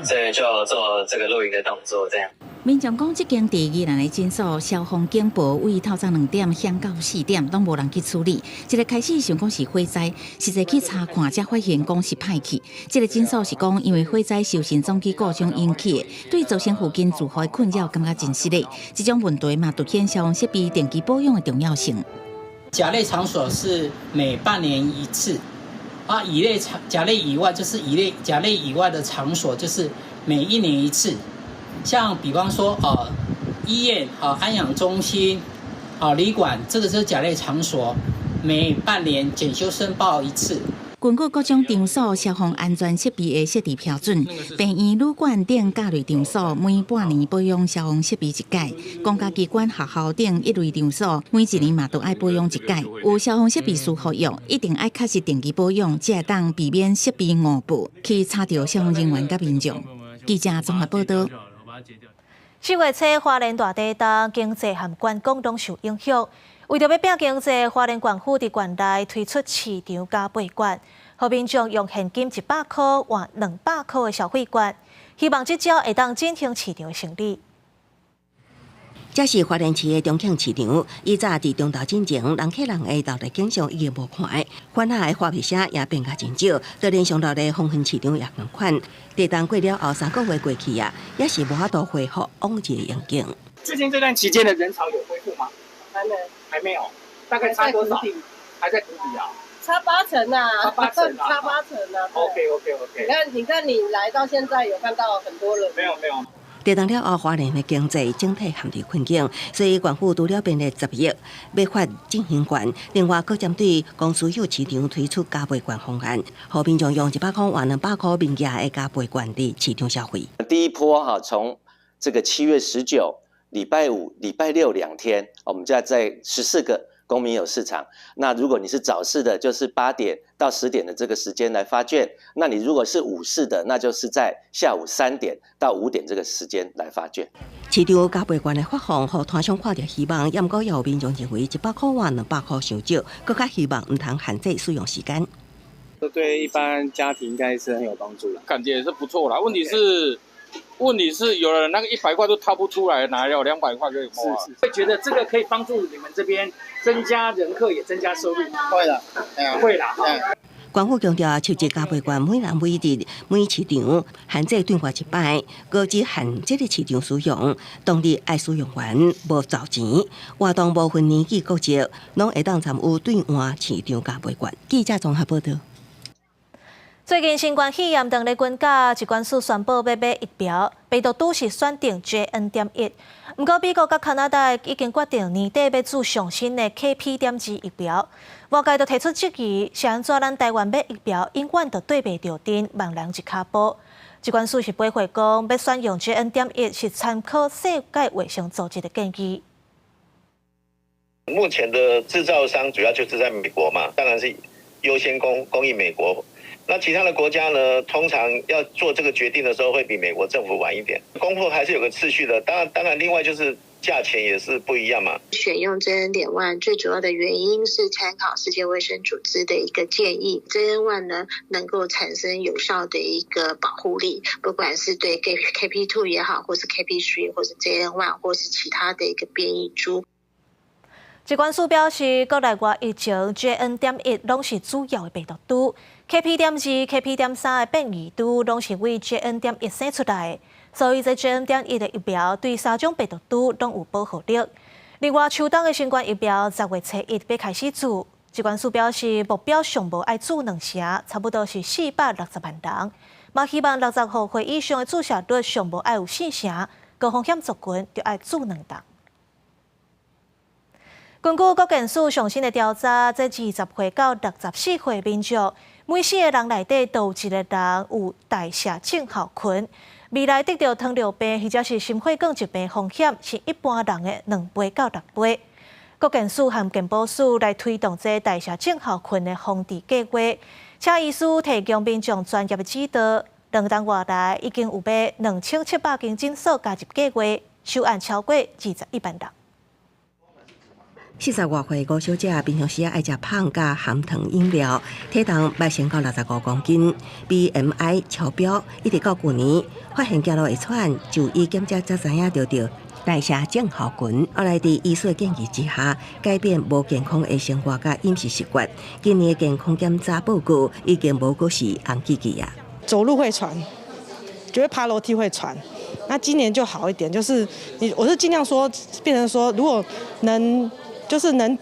Speaker 3: 所以就做這個錄影的動作，這樣。
Speaker 6: 民眾講，這間佇宜蘭的診所消防警報為透早2點響到4點，攏無人去處理。一个開始想講是火災，實際去查看才發現講是歹去。這個診所是講因為火災受損總機故障引起的，對造成附近住戶的困擾，感覺真失禮。這種問題嘛，凸顯消防設備定期保養的重要性。
Speaker 4: 甲類場所是每半年一次，啊，乙類場甲類以外就是乙類甲類以外的場所就是每一年一次。像比方說，醫院、安養中心、旅館，這個是甲類場所，每半年檢修申報一次。
Speaker 6: 根據各種場所消防安全設備的設置標準，病院、旅館等甲類場所每半年保養消防設備一擺；公家機關、學校等一類場所每一年嘛都愛保養一擺。有消防設備需服用，一定愛確實定期保養，才會當避免設備誤報去吵著消防人員佮民眾。記者綜合報導。
Speaker 1: 4月初，花蓮大地震，經濟和觀光攏受影響。為著欲拼經濟，花蓮縣府佇縣內推出市場加倍券，予民眾用現金100箍換200箍的消費券，希望這招會當振興市場的生意。
Speaker 5: 這是花蓮市的中慶市場，以早佇中晝進前，人客人的熱鬧景象已經無看，歡樂的歡屁聲也變較真少，就連上熱鬧的豐亨市場也仝款。地震過了後3個月過去啊，也是無法度恢復往日的榮景。
Speaker 7: 最近這段期間的人潮有恢復嗎？還沒，還沒有，大概差多少？還在谷底啊？
Speaker 8: 差8成啊！
Speaker 7: 差8成啊！
Speaker 8: 差8成啊
Speaker 7: ！OK。
Speaker 8: 你看，你來到現在有看到很多人？
Speaker 7: 沒有，沒有。
Speaker 5: 地震了後，花蓮的經濟整體陷入困境，所以縣府除了編列10億欲發振興券，另外閣針對公私有市場推出加倍券方案，予民眾用100箍換200箍面額的加倍券佇市場消費。
Speaker 9: 第一波哈，從這個7月19禮拜五、禮拜六2天，我們就要在14個公民有市場。那如果你是早市的，就是8點到10點的這個時間來發券；那你如果是午市的，那就是在下午3點到5點這個時間來發券。
Speaker 5: 市場加倍券的發放，予攤商看著希望，也毋過也有民眾認為100箍換200箍傷少，閣較希望毋通限制使用時間。
Speaker 10: 這對一般家庭應該是很有幫助啦，
Speaker 11: 感覺也是不錯啦。問題是，有人那個100塊都掏不出來，哪有200塊可以花？
Speaker 7: 是，會覺得這個可以幫助你們這邊增加人客，也增加收入。
Speaker 10: 會啦，
Speaker 7: 會啦。
Speaker 5: 縣府強調，設置加倍券，每人每日每市場限制兌換一擺，閣只限這個市場使用，當日愛使用完無找錢。活動無分年紀國籍，攏會當參與兌換市場加倍券。記者綜合報導。
Speaker 1: 最近新冠肺炎當咧滾價，疾管署宣布欲買疫苗，病毒株是選定 JN.1。毋過美國佮加拿大已經決定年底欲注上新的 KP.2疫苗，外界就提出質疑，是按怎咱台灣買疫苗永遠都對袂著陣，慢人一跤步。疾管署是回回講，欲選用 JN.1是參考世界衛生組織的建議。
Speaker 12: 目前的製造商主要就是在美國嘛，當然是優先供應美國。那其他的國家呢，通常要做這個決定的時候，會比美國政府晚一點。供貨還是有個次序的，當然，另外就是價錢也是不一樣嘛。
Speaker 13: 選用 JN.1 最主要的原因是參考世界衛生組織的一個建議，JN.1 呢能夠產生有效的一個保護力，不管是對 KP.2 也好，或是 KP.3，或是 JN.1，或是其他的一個變異株。
Speaker 1: 疾管署表示，國內外疫情 JN.1攏是主要的病毒株，KP.2、KP.3的變異株攏是為 JN.1生出來的，所以這 JN.1的疫苗對三種病毒株攏有保護力。另外，秋冬的新冠疫苗10月初一欲開始注，疾管署表示，目標上無愛注兩成，差不多是460萬人，嘛希望65歲以上的注射率上無愛有四成，高風險族群就愛注兩針。根據國健署上新的調查，這20歲到64歲民眾，每四個人內底都有一個人有代謝症候群。未來得著糖尿病或者是心血管疾病風險是一般人的2倍到6倍。國健署和健保署來推動這代謝症候群的防治計劃，請醫師提供民眾專業的指導。兩冬外來已經有欲2700間診所加入計劃，收案超過21萬人。
Speaker 5: 40外歲吳小姐平常時愛食麭佮含糖飲料，體重捌升到65公斤，BMI 超標，一直到舊年發現走路會喘，就醫檢查才知影著著代謝症候群。後來佇醫師的建議之下，改變無健康的生活佮飲食習慣。今年的健康檢查報告已經無閣是紅記記啊。
Speaker 14: 走路會喘，覺得爬樓梯會喘。那今年就好一點，就是你我是盡量說，變成說如果能。就是能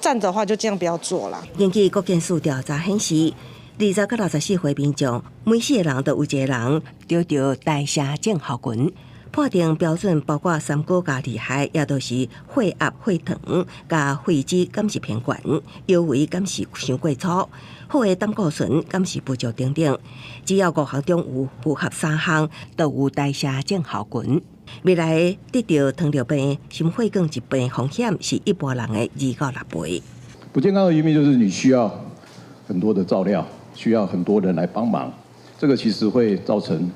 Speaker 14: 站著的話，就盡量不要坐啦。
Speaker 5: 根據國健署調查顯示，20到64歲民眾，每四個人都有一個人著著代謝症候群。判定標準包括三高佮二害，也就是血壓、血糖佮血脂敢是偏懸，腰圍敢是傷過粗，好的膽固醇敢是不足等等。只要五項中有符合三項，就有代謝症候群。未來得著糖尿病、心血管疾病風險是一般人的2到6倍。
Speaker 15: 不健康的一面就是你需要很多的照料，需要很多人來幫忙，這個其實會造成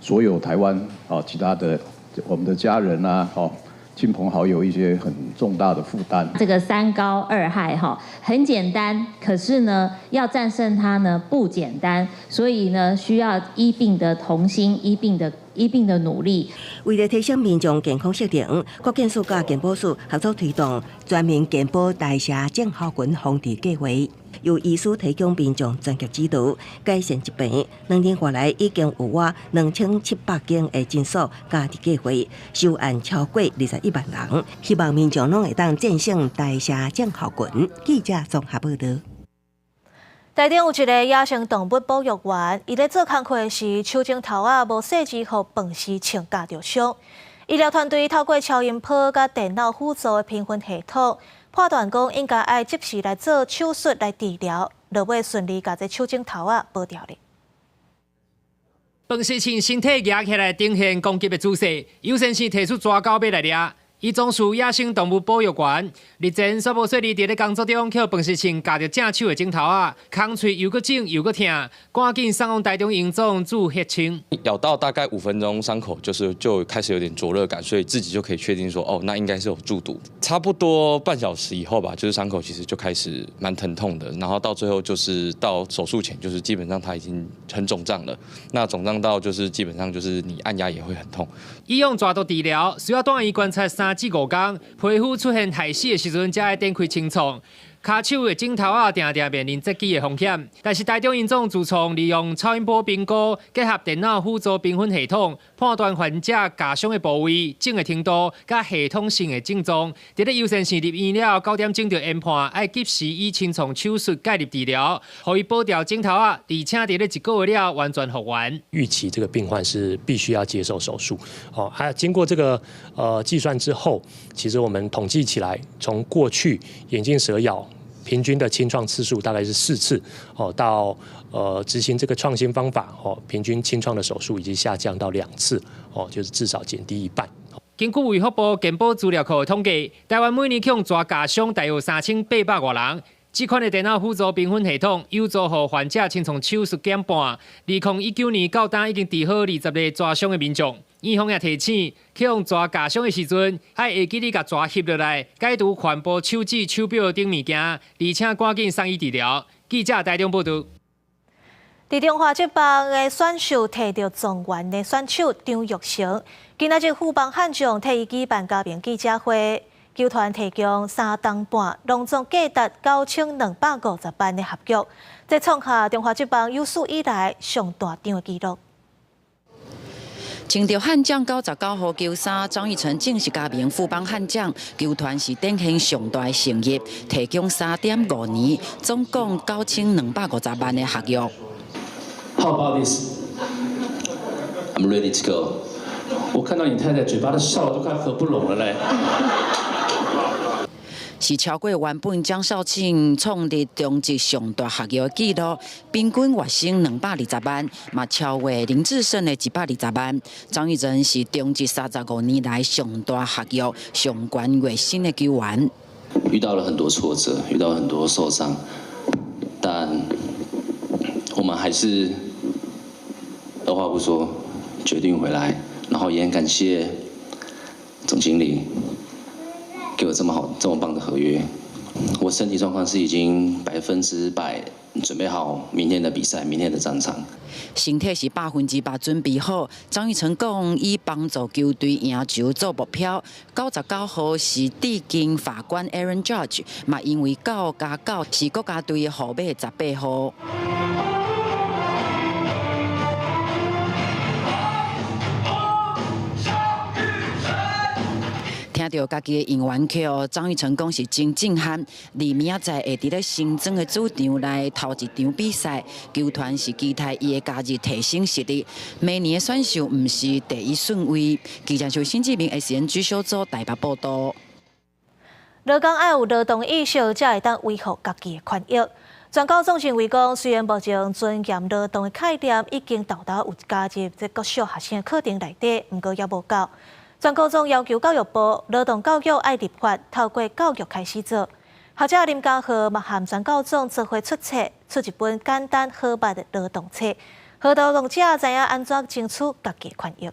Speaker 15: 所有台灣啊其他的我們的家人啊、親朋好友一些很重大的負擔。
Speaker 16: 這個三高二害哈很簡單，可是呢要戰勝它呢不簡單，所以呢需要醫病的同心，醫病的努力。
Speaker 5: 為了提升民眾健康設定，國健署佮健保署合作推動全民健保代謝症候群防治計劃，由醫師提供民眾專業指導，改善疾病。2年過來已經有逾2700間的診所加入計劃，收案超過21萬人。希望民眾攏會當戰勝代謝症候群。記者綜合報道。
Speaker 1: 台中有一个野生動物保育員，伊咧做工課時，手指頭仔無細緻予飯匙銃咬著傷。醫療團隊透過超音波佮電腦輔助的評分系統，判斷講應該愛即時來做手術來治療，落尾順利共這手指頭仔保牢咧。
Speaker 17: 飯匙銃身體蜈起來呈現攻擊的姿勢，尤先生提出蛇狗欲來掠。伊總是野生動物保育員，日前煞無細膩佇咧工作中，予飯匙銃咬著正手的指頭仔，空喙又閣腫又閣疼，趕緊送往台中榮總注血清。
Speaker 18: 咬到大概5分鐘，傷口就是就開始有點灼熱感，所以自己就可以確定說，哦，那應該是有中毒。差不多半小時以後吧，就是傷口其實就開始蠻疼痛的，然後到最後就是到手術前，就是基本上它已經很腫脹了。那腫脹到就是基本上就是你按壓也會很痛。
Speaker 17: 醫用蛇毒治療需要蹛院觀察3至5工，皮膚出現壞死的時陣，才會展開清創。跤手的指頭仔定定面臨截肢的風險，但是台中榮總自創利用超音波評估，結合電腦輔助評分系統，判斷患者咬傷的部位、腫的程度、佮系統性的症狀。佇咧優先線入院了，9點鐘就研判，愛及時以清創手術介入治療，予伊保牢指頭仔，而且佇咧一個月了完全復原。
Speaker 20: 預期這個病患是必須要接受手術，哦，還經過這個計算之後，其實我們統計起來，從過去眼鏡蛇咬平均的清創次數大概是4次，哦，到執行這個創新方法，哦，平均清創的手術已經下降到2次，哦，就是至少減低一半。
Speaker 17: 根據衛福部健保資料庫的統計，台灣每年予蛇咬傷大約3800外人，這款的電腦輔助評分系統有助予患者清創手術減半。2019年到今已經治好20個蛇傷的民眾。院方也提醒，去予蛇咬傷的時陣，愛會記得共蛇翕落來，解除環保手指、手錶等物件，而且趕緊送醫治療。記者台中報導。
Speaker 1: 佇中華職棒的選秀提著狀元的選手張育成，今仔日富邦悍將替伊舉辦加盟記者會，球團提供3冬半，攏總價值9250萬的合約，這創下中華職棒有史以來上大張的紀錄。
Speaker 19: 穿著悍將99號球衫，張育成正式加盟富邦悍將，球團是展現上大的誠意，提供3.5年，總共9250萬的合約。
Speaker 21: How about this?
Speaker 22: I'm ready to go.
Speaker 21: 我看到你太太嘴巴都笑得都快合不攏了嘞。
Speaker 19: 是超過原本江少慶創立中職上大合約紀錄，平均月薪220萬，嘛超過林智勝的120萬。張育成是中職35年來上大合約、上懸月薪的球員。
Speaker 22: 遇到了很多挫折，遇到很多受傷，但我們還是二話不說決定回來，然後也很感謝總經理給我這麼好、這麼棒的合約。我身體狀況是已經100%準備好明天的比賽、明天的戰場。
Speaker 19: 身體是100%準備好。張育成講，以幫助球隊贏球做目標。99號是致敬法官 Aaron Judge，嘛因為9加9是國家隊號碼18號。聽著家己的應援曲，張育成講是真震撼。而明仔載會佇咧新莊的主場來頭一場比賽，球團是期待伊會加入提升實力。明年的選秀毋是第一順位。記者就新志明 SNG 小組台北報道。
Speaker 1: 勞工愛有勞動意識，才會當維護家己的權益。全教總認為講，雖然目前尊嚴勞動的概念已經沓沓有加入這國小學生課程內底，毋過猶無夠。全教總要求教育部勞動教育愛立法，透過教育開始做。學者林家和嘛和全教總做伙出冊，出一本簡單好捌的勞動冊，予勞動者知影按怎爭取家己的權益。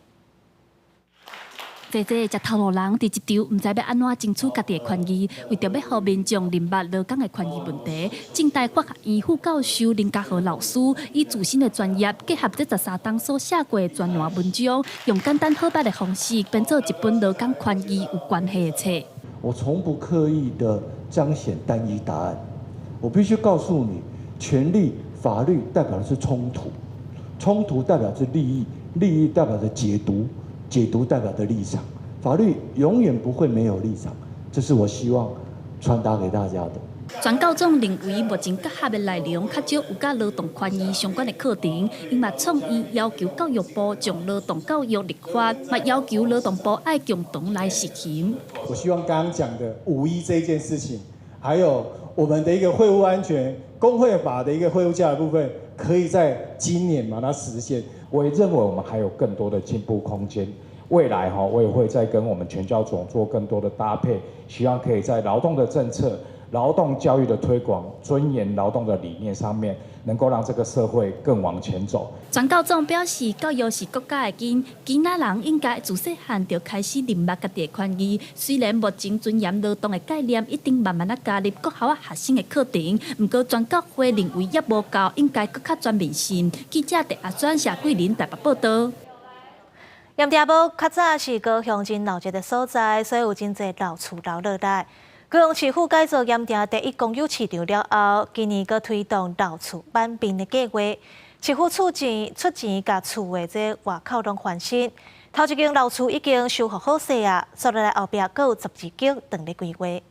Speaker 23: 濟濟食頭路人佇這場，毋知欲按怎爭取家己的權益，為著欲予民眾認捌勞工的權益問題，政大法學院副教授林家和老師以自身的專業，結合這13冬所寫過的專欄文章，用簡單好捌的方式編做一本勞工權益有關係的冊。
Speaker 24: 我從不刻意的彰顯單一答案，我必須告訴你，權利、法律代表的是衝突，衝突代表是利益，利益代表着解讀。解讀代表的立場，法律永遠不會沒有立場，這是我希望傳達給大家的。
Speaker 23: 全教總認為，目前國學的內容較少有佮勞動權益相關的課程，𪜶嘛創意要求教育部將勞動教育立法，嘛要求勞動部愛共同來實行。
Speaker 25: 我希望剛剛講的5·1這一件事情，還有我們的一個會務安全、工會法的一個會務價的部分，可以在今年把它實現。
Speaker 26: 我也認為我們還有更多的進步空間。未來哈，我也會再跟我們全教總做更多的搭配，希望可以在勞動的政策、勞動教育的推廣、尊嚴勞動的理念上面，能夠讓這個社會更往前走。
Speaker 23: 全教總表示，教育是國家的根，囡仔人應該自細漢就開始認捌家己的權益。雖然目前尊嚴勞動的概念已經慢慢仔加入國校仔學生的課程，毋過全教會認為猶無夠，應該閣較全面性。記者鄭阿娟、謝桂林台北報導。
Speaker 1: 鹽埕埔較早是高雄真鬧熱的所在，所以有真濟老厝留落來。高雄市府改造鹽埕第一公有市場了後，今年閣推動老厝挽嬄的計劃。市府出錢，共厝的這外口攏翻新。頭一間老厝已經修復好勢啊，煞落來後壁閣有12間等咧規劃。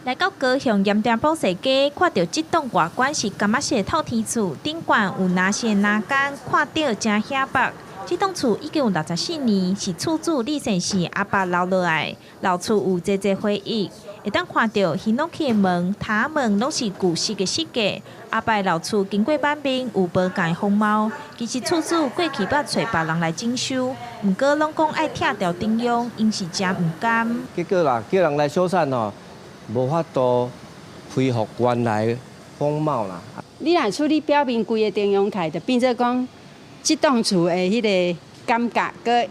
Speaker 27: 來到高雄鹽埕埔西街，看著這棟外觀是柑仔色的透天厝，頂懸有藍色欄杆，看著誠顯目。這棟厝已經有64年，是厝主李先生阿爸留落來。老厝有濟濟回憶，會當看著ヒノキ的門、窗門攏是舊式的設計。阿爸老厝經過挽嬄，有無仝風貌。其實厝主過去捌揣別人來整修，毋過攏講愛拆掉重用，𪜶是誠毋甘。
Speaker 28: 結果啦，叫人來修繕吼，無法度
Speaker 2: 恢復原來風貌啦。
Speaker 3: 你若處理表面規个燈用起來，就變做講，這棟厝的彼个感覺、閣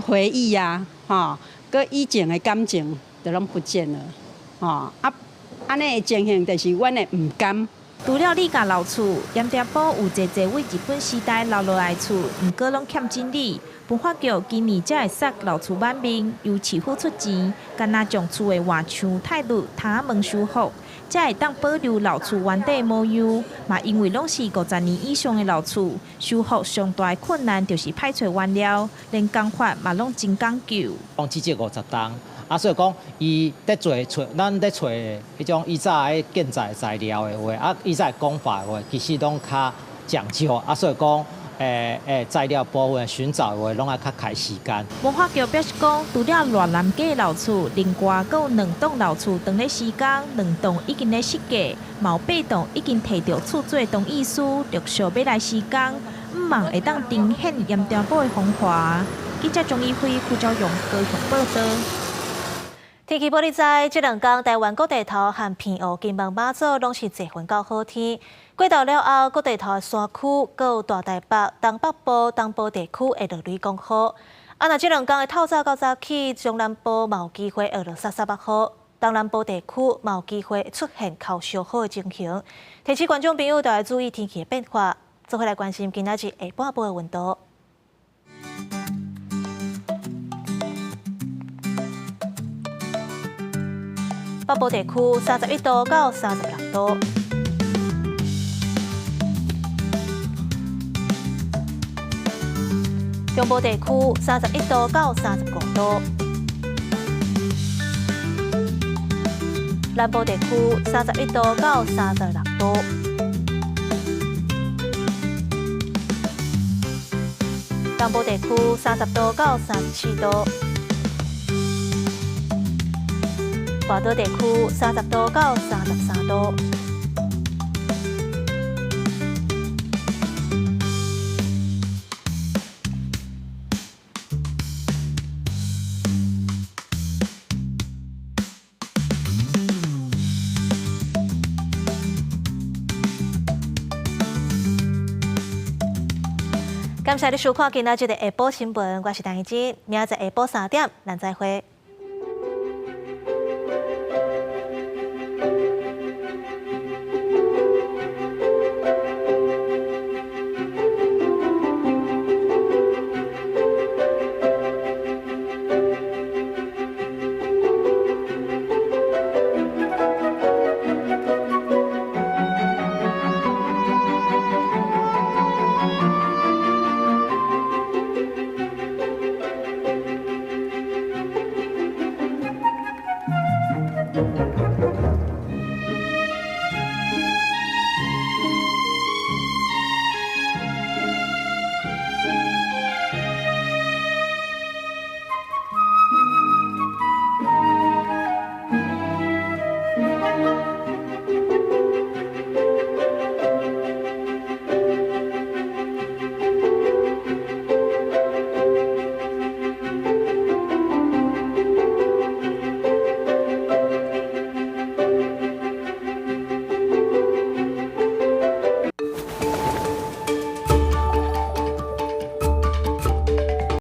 Speaker 3: 回憶啊，吼，閣以前的感情，就攏不見了，吼啊，按呢的情形就是阮會毋甘。
Speaker 27: 除了李家老厝，鹽埕埔有濟濟位日本時代留落來厝，毋過攏欠整理。文化局今年才會殺老厝滿面，由市府出錢，干焦將厝的外牆、泰銳、窗仔門修復，才會當保留老厝原底模樣。嘛，因為攏是50年以上的老厝，修復上大的困難就是歹揣原料，連工法嘛攏真講究。
Speaker 4: 講至少50棟。啊，所以講，伊咧做揣，咱咧揣彼種以早的建材材料的話，啊，以早的工法的話，其實攏較講究。啊，所以講，材料部分尋找的話，攏愛較開時間。
Speaker 27: 文化局表示講，除了羅南街的老厝，另外閣有兩棟老厝，當咧施工，兩棟已經咧設計，嘛有八棟已經提著厝作同意書，陸續欲來施工，向望會當重現鹽埕埔的風華。記者鍾義輝、邱昭勇高雄報導。
Speaker 1: 天氣報你知，這兩工台灣各地頭和澎湖、金門、馬祖攏是濟雲到好天。過晝了後，各地頭的山區、閣有大台北、東北部、東部地區會落雷降雨。啊，若這兩工的透早到早起，中南部嘛有機會會落澇澇仔雨，東南部地區嘛有機會出現溼小雨的情形。提醒觀眾朋友著愛注意天氣的變化，做伙來關心今仔日下半晡的溫度。北部地區31度到36度，中部地區31度到35度，南部地區31度到36度，東部地區30度到34度。外島地區30度到33度。感謝你收看今仔日的下晡新聞，我是陳怡之，明仔載下晡3點，咱再會。